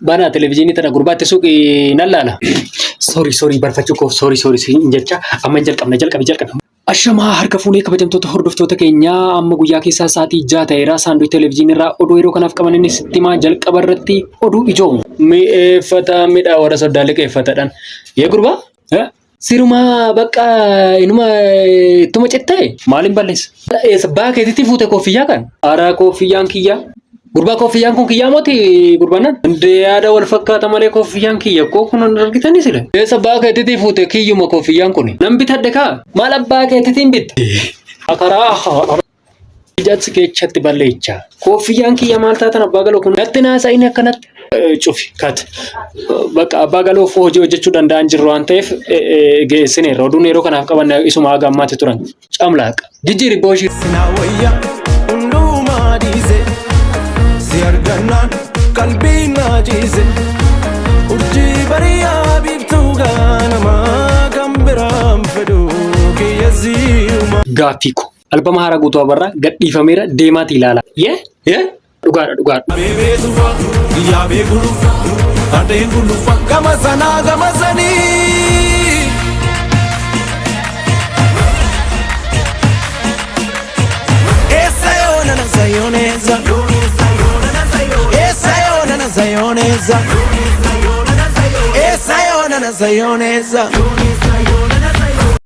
Banaa televezyiinii tana gurbaatti suuqii nan laala. Sorry, sorry, barfachuu koof sorry, sorry siin jecha. Amma hin jalqabna, jalqabi, jalqabi. Ashamaa harka fuunee, kabajamtoota hordoftoota keenyaa. Amma guyyaa keessaa sa'aatii 6 ta'eera. Saanduq televezyiinii irraa oduu yeroo kanaaf qaban inni sitti himaa. Jalqaba irratti oduu ijoo. Mi'eeffata midhaa warra soddaa liqeeffatadhaan. Yee gurbaa? Sirumaa bakka inuma ittuma cittee maaliin balleessa? Eessa baa keetitti fuute kooffiyyaa kan? Ara koofiyyaan kiyyaa. Gurbaa, koofiyyaan kun kiyyaa mooti gurbaanan? Hundee yaada wal fakkaata malee koofiyyaan kiyya koo kun hin argitanii sila. Eessa baa keetitti fuute kiyyuma koofiyyaan kun? Nan bitadhe kaa? Maal abbaa keetitiin bitte? Akaraa ijatti keechatti balleecha. Koofiyyaan kiyya maal taatan abbaa galoo kun? Natti naasa'in akkanatti. Cufi kat. Bakka abbaa galoof hojii hojjechuu danda'an jirru waan ta'eef geessineerra. Oduun yeroo kanaaf qabanne isuma haga ammaatti turan. Camlaaqa. Jijjiiri booshii. Sinaa wayya hundumaa dhiise, si argannaan qalbiin naa ciise, urjii bariyaa biiftuu gaanamaa kan biraan fedhu kiyya si'uma. Gaaffii koo. Albama haaraa Guutuu Abarraa gadhiifameera, deemaatii ilaalaa. Yee? Yee? Dhugaadha, dhugaadha. Beebee tufa biyyaa beekulufa fardeen gulufa gama sanaa gama sanii. Eessa yoona na sayooneza? Eessa yoona na sayooneza? Eessa yoona na sayooneza?